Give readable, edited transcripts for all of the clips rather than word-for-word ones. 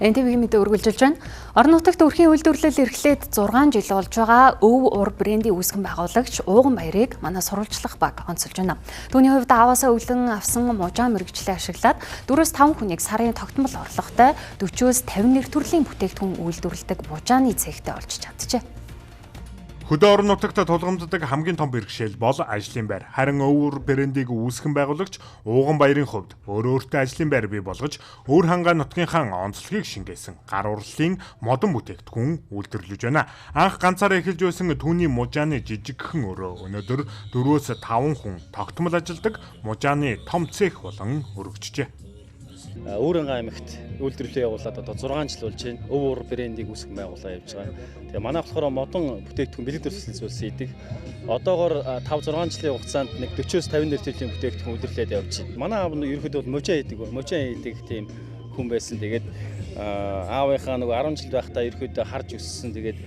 НТВ-ийн мэдээ үргэлжилж байна. Орон нутагт өрхийн үйлдвэрлэл эрхлээд 6 жил болж байгаа Өв Ур брендийн үүсгэн байгуулагч Ууганбаярыг манай сурвалжлах баг онцолж байна. Түүний хувьд ааваасаа өвлөн авсан мужаан мэргэжлээ ашиглаад 4-5 хүнийг сарын тогтмол орлоготой 40-өөс 50 нэр төрлийн бүтээгдэхүүн үйлдвэрлэдэг мужааны цехтэй олж чаджээ. Хөдөө орон нутагт тулгамддаг хамгийн том бэрхшээл бол ажлын байр. Харин Өвөр брендийг үүсгэн байгуулагч Ууганбаярын хувьд өөр өөртөө ажлын байр бий болгож өөр хангаа нутгийнхаа онцлогийг шингээсэн гар урлалын модон бүтээгдэхүүн үйлдвэрлэж байна. Анх ганцаараа эхэлж байсан түүний мужааны жижигхэн өрөө өнөөдөр 4-5 хүн тогтмол ажилладаг мужааны том цех болон өргөжжээ. Өөрөнгөө аймагт үйлдвэрлэлээ явуулаад одоо 6 жил болж байна. Өв Ур брендийг үүсгэн байгуулаад явж байгаа. Тэгээ манай болохоор модон бүтээгдэхүүн бэлэг дүрслэлийн зүйлс хийдэг. Одоогоор 5 6 жилийн хугацаанд нэг 40-оос 50 нэр төрлийн бүтээгдэхүүн үйлдвэрлээд явж байна. Манай аав нь ерөнхийдөө бол мужаа хийдэг. Мужаа хийдэг тийм хүн байсан. Тэгээд аавынхаа нөгөө 10 жил байхдаа ерөнхийдөө харж өссөн. Тэгээд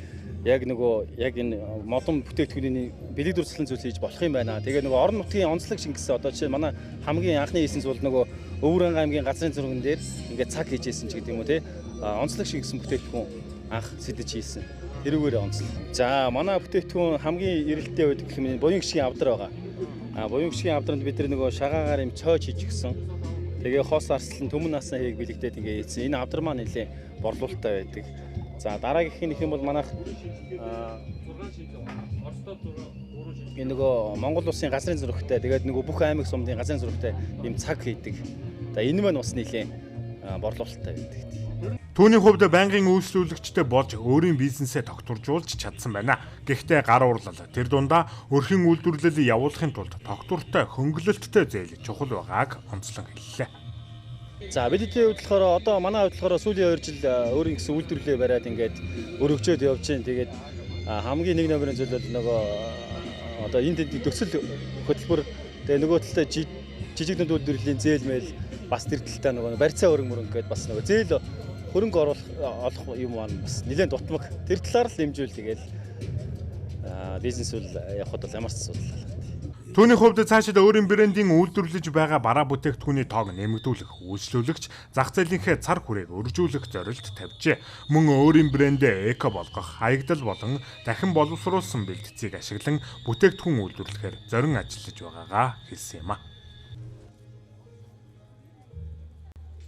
яг нөгөө яг энэ модон бүтээгдэхүүний бэлэг дүрслэлийн зүйлс хийж болох юм байна. Тэгээ нөгөө орон нутгийн онцлог шингэсэн. Одоо жишээ нь манай хамгийн анхны хийсэн зүйл нөгөө Өвөрөнгө аймгийн газрын зурган дээр ингээд цаг хийж ийсэн ч гэдэг юм уу те. Онцлог шингэсэн бүтээгдэхүүн анх сэдэж хийсэн. Тэрүүгээр онцлог. За манай бүтээгдэхүүн хамгийн эрэлттэй байдаг гэх юм буян гişгийн авдар байгаа. Буян гişгийн авдранд бид нар нөгөө шагаагаар юм цойж хийж гисэн. Тэгээ хос арслан түмэн насан хээг бэлэгдээд ингээд хийсэн. Энэ авдар маань нэлээ борлуулалттай байдаг. За дараагийнх нь их юм бол манайх энэ нөгөө Монгол улсын газрын зурагтай тэгээд нөгөө бүх аймаг сумдын газрын зурагтай ийм цаг хийдэг. За энэ маань бас нэлээд борлуулалттай байдаг. Түүний хувьд байнгын үйлчлүүлэгчтэй болж өөрийн бизнесээ тогтворжуулж чадсан байна. Гэхдээ гар урлал тэр дундаа өрхийн үйлдвэрлэлийг явуулахын тулд тогтвортой хөнгөлөлттэй зээл чухал байгааг онцлон хэллээ. За бидний хувьд болохоор одоо манай хувьд болохоор сүүлийн 2 жил өөрийн гэсэн үйлдвэрлэлээ бариад ингээд өргөжөөд явж байна. Тэгээд хамгийн нэг номерын зүйл бол нөгөө одоо энэ тэнд төсөл хөтөлбөр тэгээ нөгөө талдаа жижиг дунд үйлдвэрлэлийн зээл мэйл бас тэр талдаа нөгөө барьцаа хөрөнгө мөрөнгө гэдээ бас нөгөө зээл хөрөнгө оруулах олох юм маань бас нэлээд дутмаг. Тэр талаар л дэмжүүл тэгэл бизнес үл явахад бол ямар ч асуудал. Түүний хувьд цаашид өөрийн брендийн үйлдвэрлэж байгаа бараа бүтээгдэхүүний тоог нэмэгдүүлэх, үйлчлүүлэгч зах зээлийнхээ цар хүрээг өржүүлэх зорилт тавьжээ. Мөн өөрийн брендээ эко болгох, хаягдал болон дахин боловсруулсан бэлтцийг ашиглан бүтээгдэхүүн үйлдвэрлэхээр зорин ажиллаж байгаагаа хэлсэн юм а.